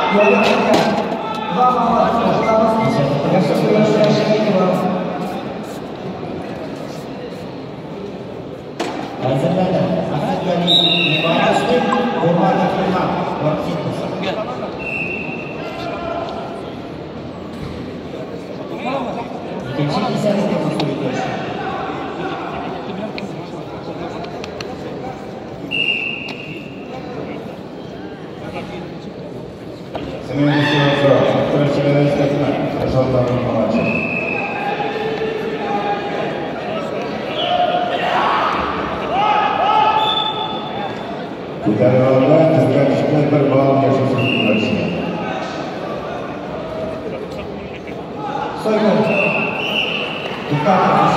4分間、まあまあまあ、約束をしたいと思います。 Hazırlanın. Ahmet Ali İmam Orman Akılhan. İkinci isabet yapması. Soygun. Dikkat.